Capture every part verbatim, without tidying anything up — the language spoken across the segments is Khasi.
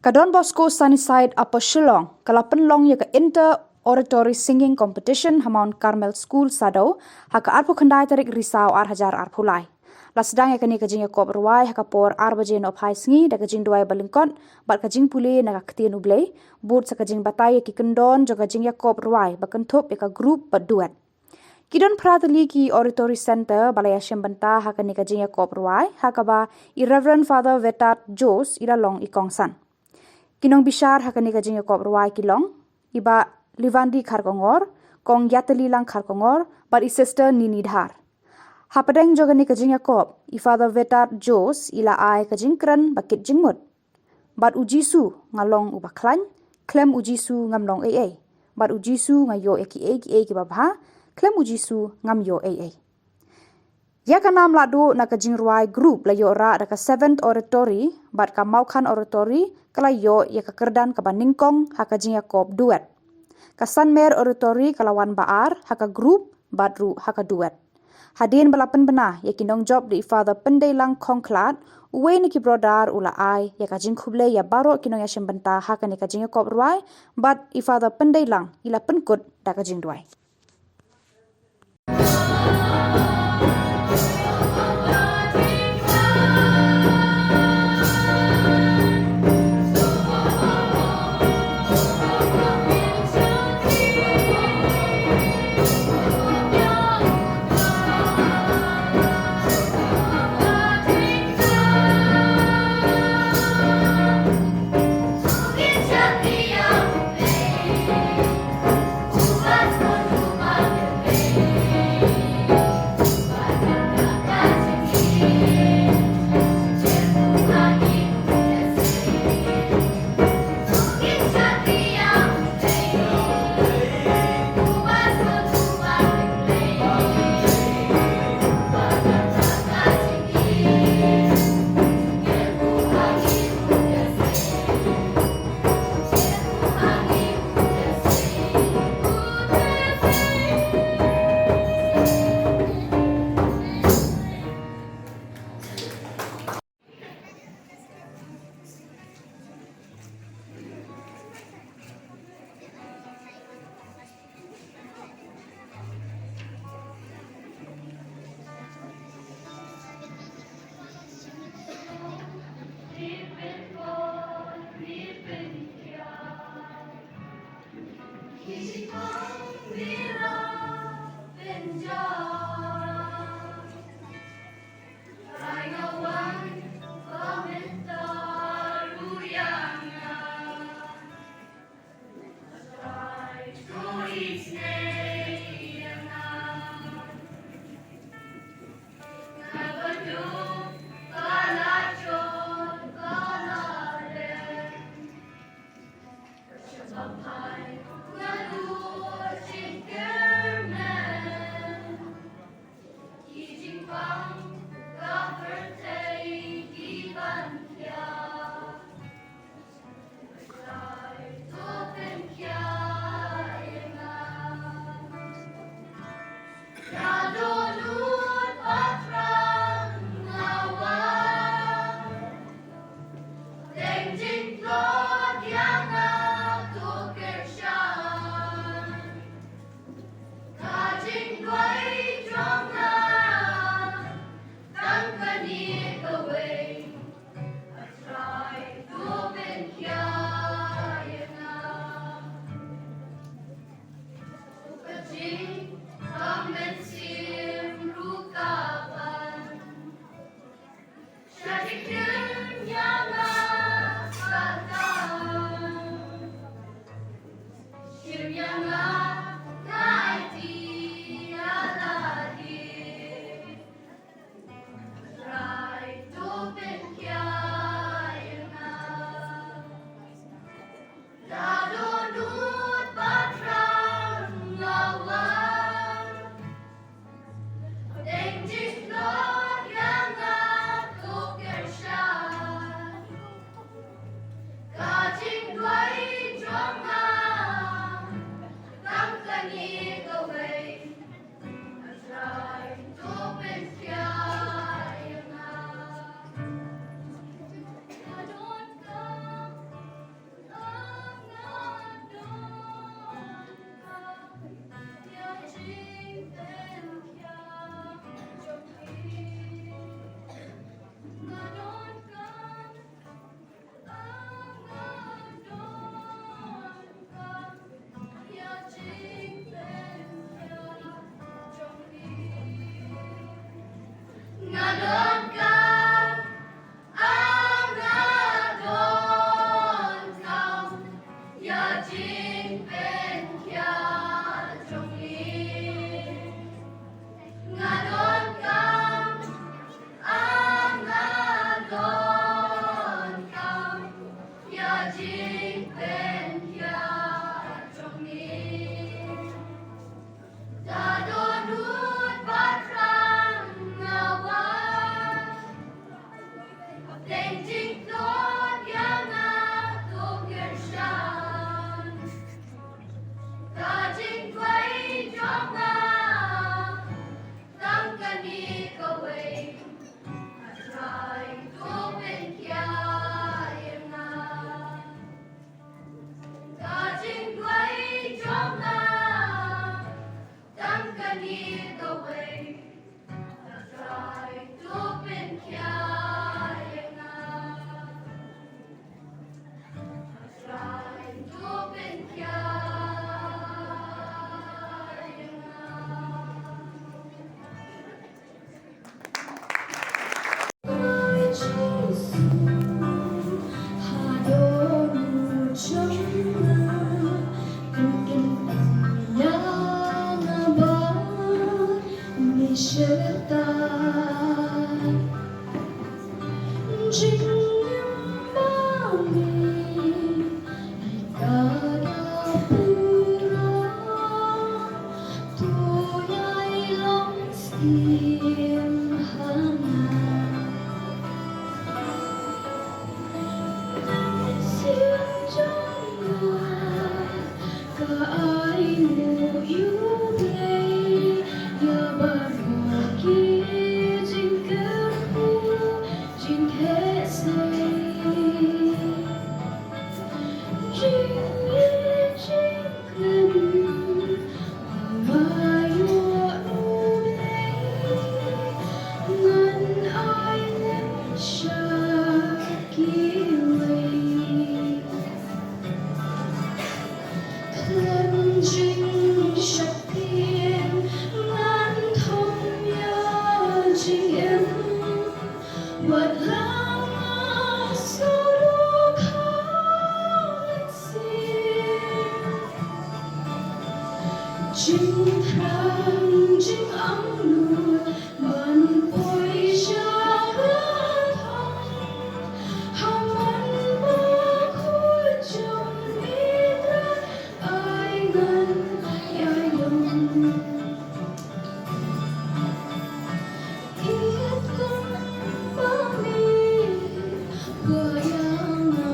Ka Don Bosco Sunnyside Upper Shillong ka la pynlong ïa ka Inter Oratory Singing Competition ha Mount Carmel School Saddew ha ka arphew khyndai tarik Risaw ar hajar arphew lai. La sdang ïa kane ka jingïakop rwai ha ka por ar baje nohphai sngi da ka jingduwai balyngkot bad ka jingpule na ka ktien U Blei, bud sa ka jingbatai ïa ki kyndon jong ka jingïakop rwai ba kynthup ïa ka group bad duet. Ki don phra tylli ki Oratory Centre ba la ïashim bynta ha kane ka jingïakop rwai, ha kaba i Reverend Father Vetat Jose i la long i kongsan. Ki nongbishar ha kane ka jingïakop rwai ki long i Bah Livandi Kharkongor, Kong Ïatylli Lang Kharkongor bad i Sister Nini Dhar. Hapdeng jong kane ka jingïakop, i Father Vetat Jose i la ai ka jingkren ba kit jingmut. Bad U Jisu nga long uba khlaiñ, khlem U Jisu ngam long ei ei. Bad U Jisu nga ïoh ïa kiei kiei kiba bha, khlem U Jisu ngam ïoh ei ei. Ïa ka nam la duh na ka jingrwai group la ïoh rah da ka Seventh Oratory bad ka Mawkhan Oratory ka la ïoh ïa ka kyrdan kaba nyngkong ha ka jingïakop duet. Ka Sanmer Oratory ka la wan ba ar ha ka group bad ruh ha ka duet. Hadien ba la pynbna ïa ki nongjop da i Father Pyndeilang Khongkhlad, uwei na ki brodar u la ai ïa ka jingkhublei ïa baroh ki nongïashim bynta ha kane ka jingïakop rwai, bad i Father Pyndeilang i la pynkut da ka jingduwai. Teng jingtlot ïa nga to kyrshan. Ka jingduwai jong nga tang kane kawei. Trai to pynkhia ïa nga. Ka jingduwai jong nga tang kane kawei. Trai to pynkhia ïa nga. Trai to pynkhia ïa nga. Khlem jingsheptieng ngan thom ïa jingim. Wat la nga sngewdukha mynsiem. Jingthrang jingangnud ban poi sha ka thong. Ha mon bakhuid jong Me Trai, ai ngan ïai long. Ïeit kumba Me kwah ïa nga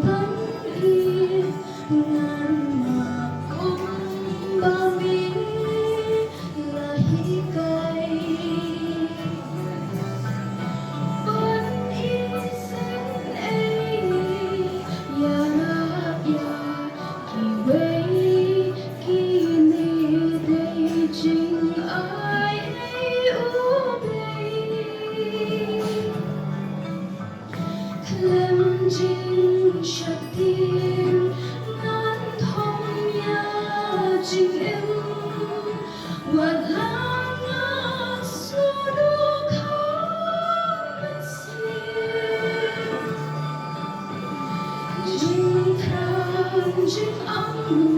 ban ïeit, ngan map kumba Me la hikai. Ban isynei ïarap ïa kiwei, kine dei jingai ei U Blei. Khlem jingsheptieng ngan thom ïa jingim. Wat la nga sngewdukha mynsiem. Jingthrang jingangnud